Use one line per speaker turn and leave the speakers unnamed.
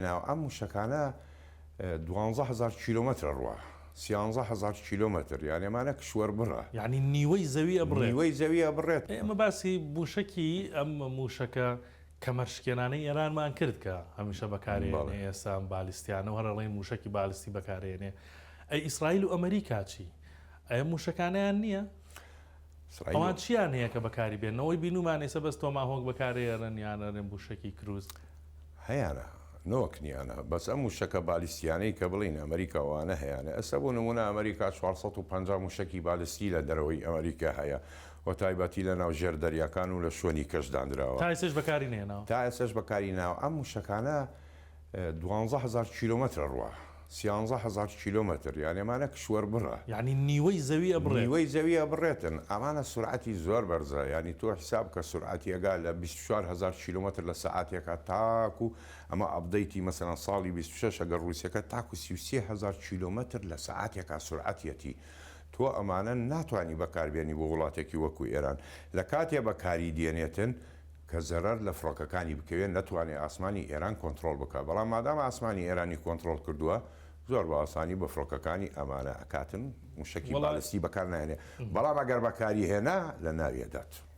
ناو ئەم موشەکانە 12 هەزار کیلۆمەتر ئەڕوا، 13 هەزار کیلۆمەتر، یانی ئەمانە کشوەر بڕە.
یانی نیوەی زەوی ئەبڕێت.
نیوەی زەوی ئەبڕێت.
ئێمە باسی موشەکی ئەم موشەکە کەمەرشکێنانەی ئێرانمان کرد کە هەمیشە بەکارێنێ، ئێستا ئەم بالیستیانە و هەر ئەڵێن موشەکی بالستی بەکارێنێ. ئەی ئیسرائیل و ئەمەریکا چی؟ ئەی ئەم موشەکانەیان نییە؟ ئەوان چیان هەیە کە بەکاری بێنن؟ ئەوەی بینومان ئێستا بەس تۆماهۆک بەکارێنن یان ئەرێن موشەکی کروز.
هەیانە نەوەک نیانە بەس ئەم موشەکە بالیستیانەی کە بڵێین ئەمریکا وانە هەیانە ئێستا بۆ نمونە ئەمریکا 450 موشەکی بالستی لە دەرەوەی ئەمریکا هەیە وە تایبەتی لە ناو ژێر دەریاکان و لە شوێنی کەش دانراوە.
تا ئێستەش بەکاری نەهێناوە.
تا ئێستەش بەکاری ناوە ئەم موشەکانە 12 هەزار کیلۆمەتر ئەڕوا، 13 هەزار کیلۆمەتر، یانی ئەمانە کشوەر بڕە.
یانی نیوەی زەوی ئەبڕێت.
نیوەی زەوی ئەبڕێتن. ئەمانە سورعەتی زۆر بەرزە، یانی تۆ حیساب بکە سورعەتی ئەگا لە 24 هەزار کیلۆمەتر لە سەعاتێکا تاکو، ئەمە update ی مەسەلەن ساڵی 26 ئەگەر ڕووسیەکە تاکو 33 هەزار کیلۆمەتر لە سەعاتێکا سورعەتیەتی. تۆ ئەمانە ناتوانی بەکاربێنی بۆ وڵاتێکی وەکو ئێران. لە کاتێ بەکاری دێنێتن، کە زەرەر لە فڕۆکەکانی بکەوێت نەتوانێت ئاسمانی ئێران کۆنتڕۆڵ بکات، بەڵام مادام ئاسمانی ئێرانی کۆنتڕۆڵ کردووە زۆر بە ئاسانی بە فڕۆکەکانی ئەمانە ئەکاتن موشەکی
وەڵا.
بالستی بەکار ناهێنێ، بەڵام ئەگەر بەکاری هێنا لە ناوی ئەدات.